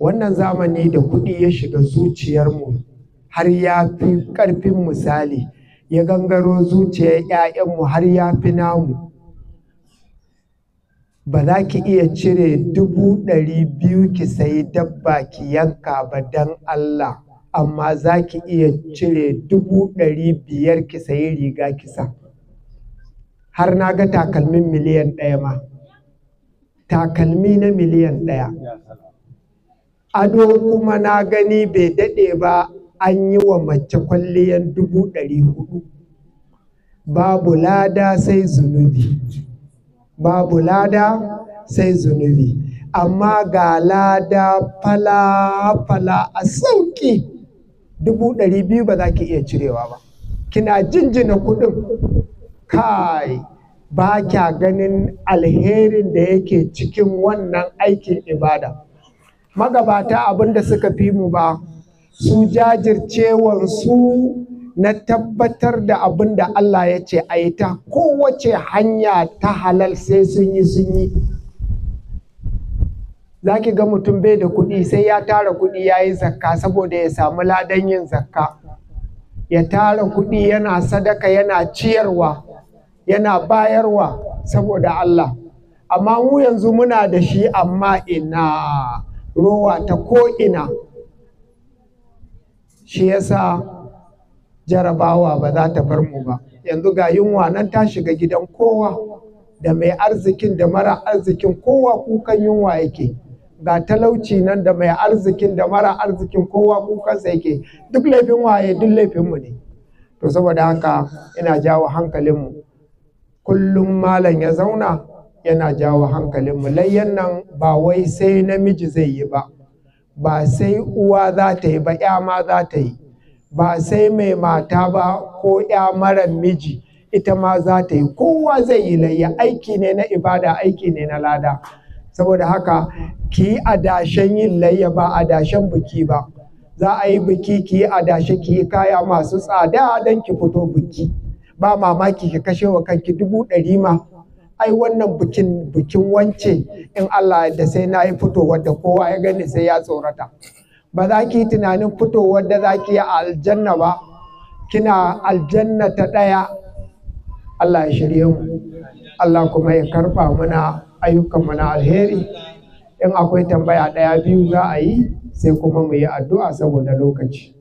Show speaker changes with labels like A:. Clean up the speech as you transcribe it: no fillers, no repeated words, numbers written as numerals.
A: Wannan zamani da kuɗi ya shiga zuciyarmu har ya fi ƙarfin misali, ya gangaro zuciyar 'ya'yanmu har ya fi namu. Ba za ki iya cire 200,000 ki sayi dabba ki yanka ba don Allah, amma za ki iya cire 500,000 ki sayi riga ki sa. Har na ga takalmin 1,000,000 ma. Takalmi na 1,000,000. Ado kuma na gani bai daɗe ba an yi wa mace kwalliyan 400,000. Babu lada sai zunubi. Babu lada sai zunubi. Amma ga lada fala-fala a sauƙi, 200,000 ba za ki iya cirewa ba. Kina jinjina kuɗin. Kai, ba kya ganin alherin da yake cikin wannan aikin ibada. Magabata abin da suka fi mu ba, su jajircewansu na tabbatar da abin da Allah ya ce a yi ta kowace hanya ta halal sai sun yi sun yi. Za ki ga mutum bai da kuɗi sai ya tara kuɗi ya yi zakka saboda ya samu ladan yin zakka. Ya tara kuɗi yana sadaka, yana ciyarwa, yana bayarwa saboda Allah. Amma mu yanzu muna da shi amma ina rowa ta ko'ina. Shi yasa jarabawa ba za ta bar mu ba. Yanzu ga yunwa nan ta shiga gidan kowa, da mai arzikin da mara arzikin kowa kukan yunwa yake. Ga talauci nan da mai arzikin da mara arzikin kowa kukansa yake. Duk laifin waye? Duk laifinmu ne. To saboda haka ina jawo hankalinmu. Kullum malam ya zauna yana jawo hankalinmu. Layyan nan ba wai sai namiji zai yi ba, ba sai uwa za ta yi ba, 'ya ma za ta yi. Ba sai mai mata ba ko 'ya mara miji, ita ma za ta yi. Kowa zai yi layya. Aiki ne na ibada, aiki ne na lada. Saboda haka ki yi adashen yin layya ba adashen biki ba. Za a yi biki ki yi adashe, ki yi kaya masu tsada don ki fito biki. Ba mamaki ki kashe wa kanki 100,000 ma. Ai wannan bikin, bikin wance in Allah da sai na yi fitowar da kowa ya gani sai ya tsorata. Ba za ki yi tunanin fitowar da za ki yi a aljanna ba. Kina aljanna ta ɗaya. Allah ya shirye mu. Allah kuma ya karɓa mana ayyukanmu na alheri. In akwai tambaya ɗaya biyu za a yi sai kuma mu yi addu'a saboda lokaci.